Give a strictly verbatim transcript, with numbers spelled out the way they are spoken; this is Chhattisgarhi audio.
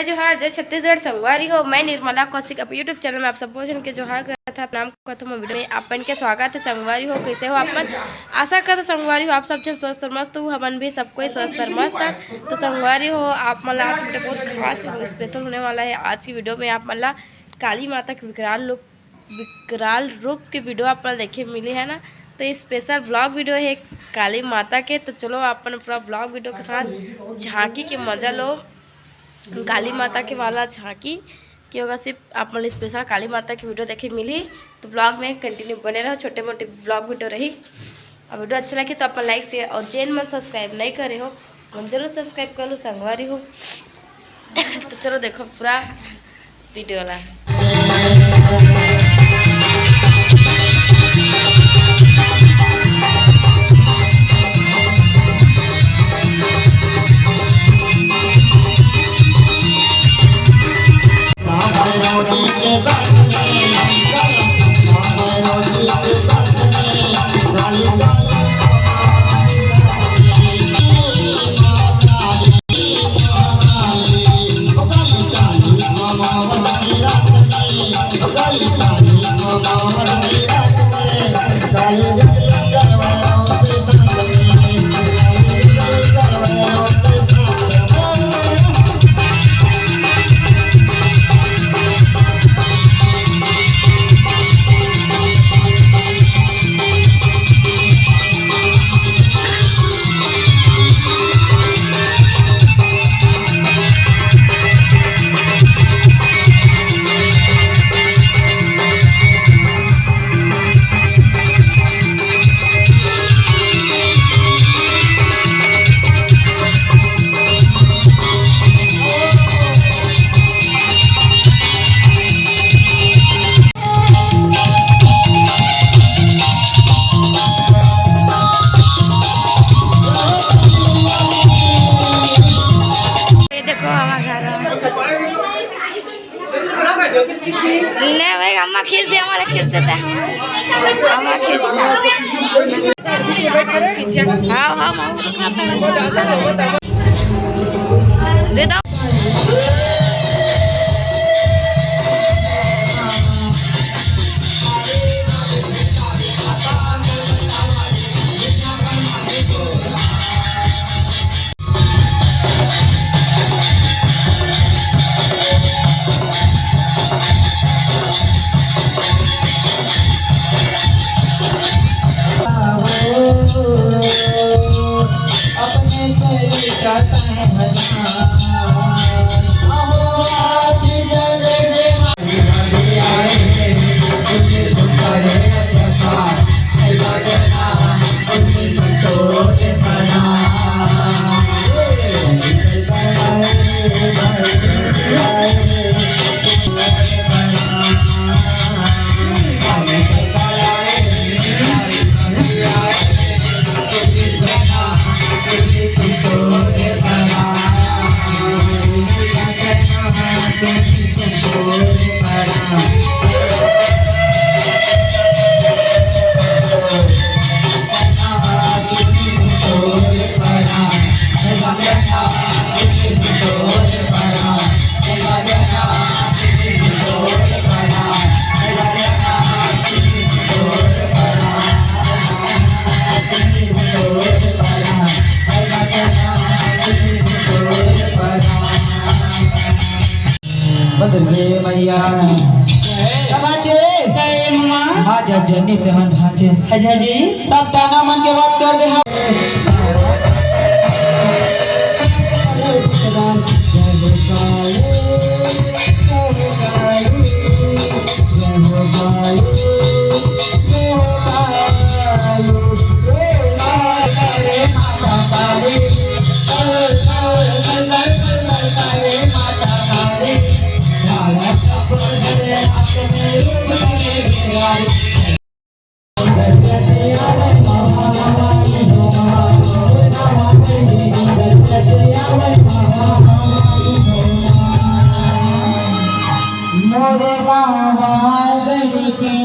जोहार, जय छत्तीसगढ़ संगवारी हो। मैं निर्मला कौशिक अपन YouTube चैनल में आप सबो झन के जोहार करत हव, प्रणाम करत हव। मोर वीडियो में आप मन के स्वागत हे संगवारी हो। कैसे हो आप मन? आशा करत हव संगवारी हो आप सब झन स्वस्थ और मस्त हो, हमन भी सब कोई स्वस्थ और मस्त हन। तो संगवारी हो, आप मन ला आज वीडियो बहुत खास और स्पेशल होने वाला है। आज की वीडियो में आप मन ला काली माता के विकराल रूप विकराल रूप के वीडियो आप मन देखे मिली है ना। तो ये स्पेशल ब्लॉग वीडियो है काली माता के। तो चलो आप मन पूरा ब्लॉग वीडियो के साथ झांकी के मजा लो काली माता के वाला झांकी। कि होगा सिर्फ आप मन स्पेशल काली माता के वीडियो देखे मिली। तो ब्लॉग में कंटिन्यू बने रहो, छोटे मोटे ब्लॉग वीडियो रही। और वीडियो अच्छा लगे तो आप मन लाइक शेयर और चैनल में सब्सक्राइब नहीं करे हो, मन जरूर सब्सक्राइब कर लो संगवारी हो। तो चलो देखो पूरा वीडियो ला। ये देखो हमारा घर है। नहीं भाई, अम्मा खींच दे, हमारा खींच देता है। अम्मा खींच दे। हाँ, हाँ, माँ, वो तो खाता है। दे दो। बदले मैया। समाचे। जय माँ। आजा जनी तेमन भांचे। आजा जी। सब दाना मन के बात कर दे हम। मोरे बाबा गढ़ के